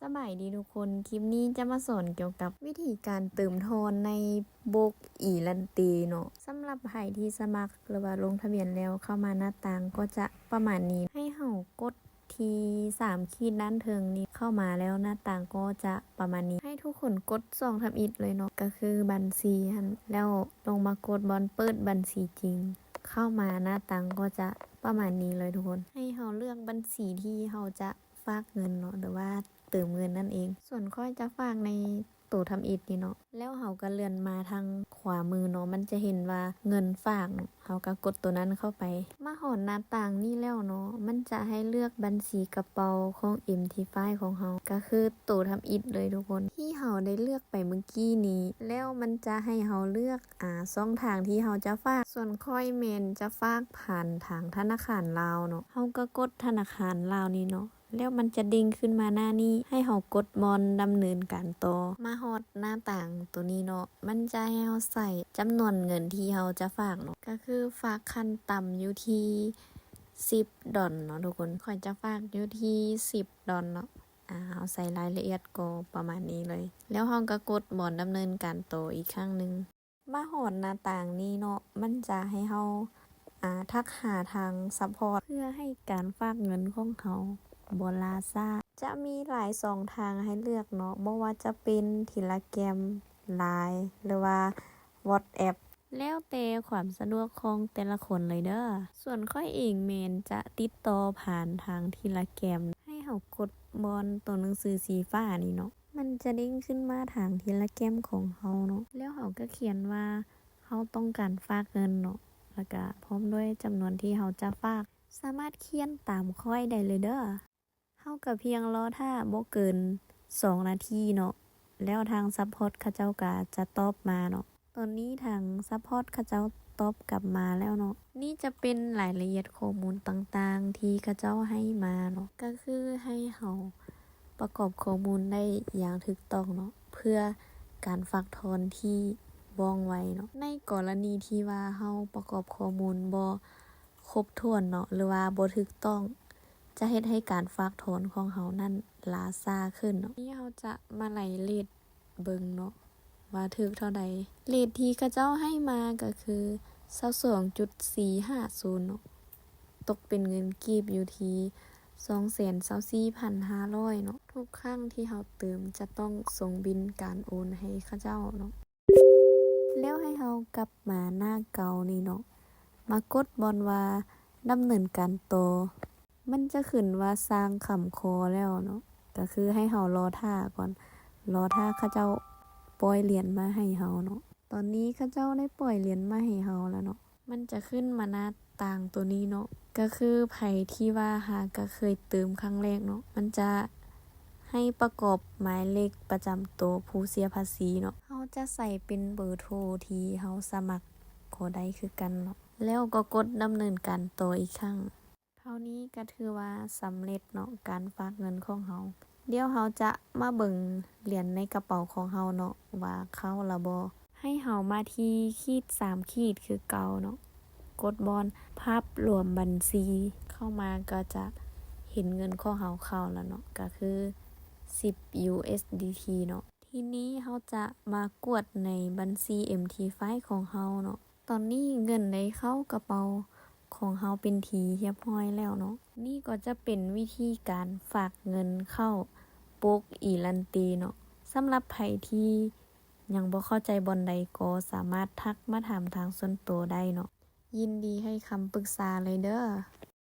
ສະບາຍດີທຸກຄົນ, ຄລິບນີ້ຈະມາສອນກ່ຽວກັບວິທີການເຕີມທອນໃນໂບຣກອີລັນເຕເນາະ. ສຳລັບໃຜທີ່ສະໝັກ ຫຼືວ່າລົງທະບຽນແລ້ວ ເຂົ້າມາໜ້າຕ່າງກໍຈະປະມານນີ້. ໃຫ້ເຮົາກົດທີ່ສາມຂີດດ້ານເທິງນີ້ເຂົ້າມາແລ້ວ ໜ້າຕ່າງກໍຈະປະມານນີ້. ໃຫ້ທຸກຄົນກົດຊ່ອງທຳອິດເລີຍເນາະ, ກໍຄືບັນຊີຫັ້ນ, ແລ້ວລົງມາກົດບ່ອນເປີດບັນຊີຈິງ. ເຂົ້າມາໜ້າຕ່າງກໍຈະປະມານນີ້ເລີຍທຸກຄົນ. ໃຫ້ເຮົາເລືອກບັນຊີທີ່ເຮົາຈະ ຝາກເງິນເນາະ ຫຼືວ່າເຕີມເງິນນັ້ນເອງ. ສ່ວນຂ້ອຍຈະຝາກໃນໂຕທຳອິດນີ້ເນາະ, ແລ້ວເຮົາກໍເລື່ອນມາທາງຂວາມືເນາະ, ມັນຈະເຫັນວ່າເງິນຝາກເນາະ, ເຮົາກໍກົດໂຕນັ້ນເຂົ້າໄປ. ມາຮອດໜ້າຕ່າງນີ້ແລ້ວເນາະ, ມັນຈະໃຫ້ເລືອກບັນຊີກະເປົາຂອງ ເອັມທີຟາຍ ຂອງເຮົາ, ກໍຄືໂຕທຳອິດເລີຍທຸກຄົນ ທີ່ເຮົາໄດ້ເລືອກໄປມື້ກີ້ນີ້. ແລ້ວມັນຈະໃຫ້ເຮົາເລືອກ ອາ ຊ່ອງທາງທີ່ເຮົາຈະຝາກ. ສ່ວນຂ້ອຍແມ່ນຈະຝາກຜ່ານທາງທະນາຄານລາວເນາະ, ເຮົາກໍກົດທະນາຄານລາວນີ້ເນາະ. ແລ້ວມັນຈະເດ້ງຂຶ້ນມາໜ້ານີ້, ໃຫ້ເຮົາກົດບ່ອນດຳເນີນການຕໍ່. ມາຮອດໜ້າຕ່າງໂຕນີ້ເນາະ, ມັນຈະໃຫ້ເຮົາໃສ່ຈຳນວນເງິນທີ່ເຮົາຈະຝາກເນາະ, ກໍຄືຝາກຂັ້ນຕ່ຳຢູ່ທີ່ສິບດອນເນາະທຸກຄົນ. ຂ້ອຍຈະຝາກຢູ່ທີ່ສິບດອນເນາະ. ອາ ເຮົາໃສ່ລາຍລະອຽດກໍປະມານນີ້ເລີຍ. ແລ້ວເຮົາກໍກົດບ່ອນດຳເນີນການຕໍ່ອີກຄັ້ງໜຶ່ງ. ມາຮອດໜ້າຕ່າງນີ້ເນາະ, ມັນຈະໃຫ້ເຮົາ ອາ ທັກຫາທາງຊັບພອດ ເພື່ອໃຫ້ການຝາກເງິນຂອງເຮົາບໍ່ລ່າຊ້າ. ຈະມີຫຼາຍຊ່ອງທາງໃຫ້ເລືອກເນາະ, ບໍ່ວ່າຈະເປັນ Telegram, Line ຫຼືວ່າ WhatsApp, ແລ້ວແຕ່ຄວາມສະດວກຂອງແຕ່ລະຄົນເລີຍເດີ້. ສ່ວນຂ້ອຍເອງແມ່ນຈະຕິດຕໍ່ຜ່ານທາງ Telegram, ໃຫ້ເຮົາກົດບ່ອນໂຕໜັງສືສີຟ້ານີ້ເນາະ. ມັນຈະເດ້ງຂຶ້ນມາທາງ Telegram ຂອງເຮົາເນາະ, ແລ້ວເຮົາກໍຂຽນວ່າເຮົາຕ້ອງການຝາກເງິນເນາະ, ແລ້ວກໍພ້ອມດ້ວຍຈຳນວນທີ່ເຮົາຈະຝາກ. ສາມາດຂຽນຕາມຂ້ອຍໄດ້ເລີຍເດີ້. ເຮົາກໍພຽງລໍຖ້າບໍ່ເກີນສອງນາທີເນາະ, ແລ້ວທາງຊັບພອດເຂົາເຈົ້າກໍຈະຕອບມາເນາະ. ຕອນນີ້ທາງຊັບພອດເຂົາເຈົ້າຕອບກັບມາແລ້ວເນາະ. ນີ້ຈະເປັນລາຍລະອຽດຂໍ້ມູນຕ່າງໆທີ່ເຂົາເຈົ້າໃຫ້ມາເນາະ, ກໍຄືໃຫ້ເຮົາປະກອບຂໍ້ມູນໄດ້ຢ່າງຖືກຕ້ອງເນາະ, ເພື່ອການຝາກຖອນທີ່ວ່ອງໄວເນາະ. ໃນກໍລະນີທີ່ວ່າເຮົາປະກອບຂໍ້ມູນບໍ່ຄົບຖ້ວນເນາະ ຫຼືວ່າບໍ່ຖືກຕ້ອງ, ຈະເຮັດໃຫ້ການຝາກຖອນຂອງເຮົານັ້ນລ່າຊ້າຂຶ້ນເນາະ. ນີ້ເຮົາຈະມາໄລ່ເຣດ ເບິ່ງເນາະວ່າຖືກເທົ່າໃດ. ເຣດທີ່ເຂົາເຈົ້າໃຫ້ມາກໍຄື ຊາວສອງຈຸດສີ່ຫ້າສູນເນາະ, ຕົກເປັນເງິນກີບຢູ່ທີ່ ສອງແສນຊາວສີ່ພັນຫ້າຮ້ອຍເນາະ. ທຸກຄັ້ງທີ່ເຮົາເຕີມຈະຕ້ອງສົ່ງບິນການໂອນໃຫ້ເຂົາເຈົ້າເນາະ. ແລ້ວໃຫ້ເຮົາກັບມາໜ້າເກົ່ານີ້ເນາະ, ມາກົດບ່ອນວ່າດຳເນີນການຕໍ່. ມັນຈະຂຶ້ນວ່າສ້າງຄຳຂໍແລ້ວເນາະ, ກໍຄືໃຫ້ເຮົາລໍຖ້າກ່ອນ, ລໍຖ້າເຂົາເຈົ້າປ່ອຍຫຼຽນມາໃຫ້ເຮົາເນາະ. ຕອນນີ້ເຂົາເຈົ້າໄດ້ປ່ອຍຫຼຽນມາໃຫ້ເຮົາແລ້ວເນາະ. ມັນຈະຂຶ້ນມາໜ້າຕ່າງໂຕນີ້ເນາະ, ກໍຄືໃຜທີ່ວ່າຫາກະເຄີຍເຕີມຄັ້ງແລກເນາະ, ມັນຈະໃຫ້ປະກອບໝາຍເລກປະຈຳໂຕຜູ້ເສຍພາສີເນາະ. ເຮົາຈະໃສ່ເປັນເບີໂທທີ່ເຮົາສະໝັກກໍໄດ້ຄືກັນເນາະ, ແລ້ວກໍກົດດຳເນີນການຕໍ່ອີກຄັ້ງ. ເທົ່ານີ້ກໍຖືວ່າສຳເລັດເນາະ ການຝາກເງິນຂອງເຮົາ. ດຽວເຮົາຈະມາເບິ່ງຫຼຽນໃນກະເປົາຂອງເຮົາເນາະ ວ່າເຂົ້າລະບໍ່. ໃຫ້ເຮົາມາທີ່ຂີດສາມຂີດຄືເກົ່າເນາະ, ກົດບ່ອນພາບລວມບັນຊີ. ເຂົ້າມາກໍຈະເຫັນເງິນຂອງເຮົາເຂົ້າລະເນາະ, ກໍຄືສິບ USDT ເນາະ. ທີນີ້ເຮົາຈະມາກວດໃນບັນຊີ MT Five ຂອງເຮົາເນາະ. ຕອນນີ້ເງິນໄດ້ເຂົ້າກະເປົາຂອງເຮົາເປັນທີ່ຮຽບຮ້ອຍແລ້ວເນາະ. ນີ້ກໍຈະເປັນວິທີການຝາກເງິນເຂົ້າໂບຣກອີລັນເຕເນາະ. ສຳລັບໃຜທີ່ຍັງບໍ່ເຂົ້າໃຈບ່ອນໃດ ກໍສາມາດທັກມາຖາມທາງສ່ວນຕົວໄດ້ເນາະ. ຍິນດີໃຫ້ຄຳປຶກສາເລີຍເດີ້.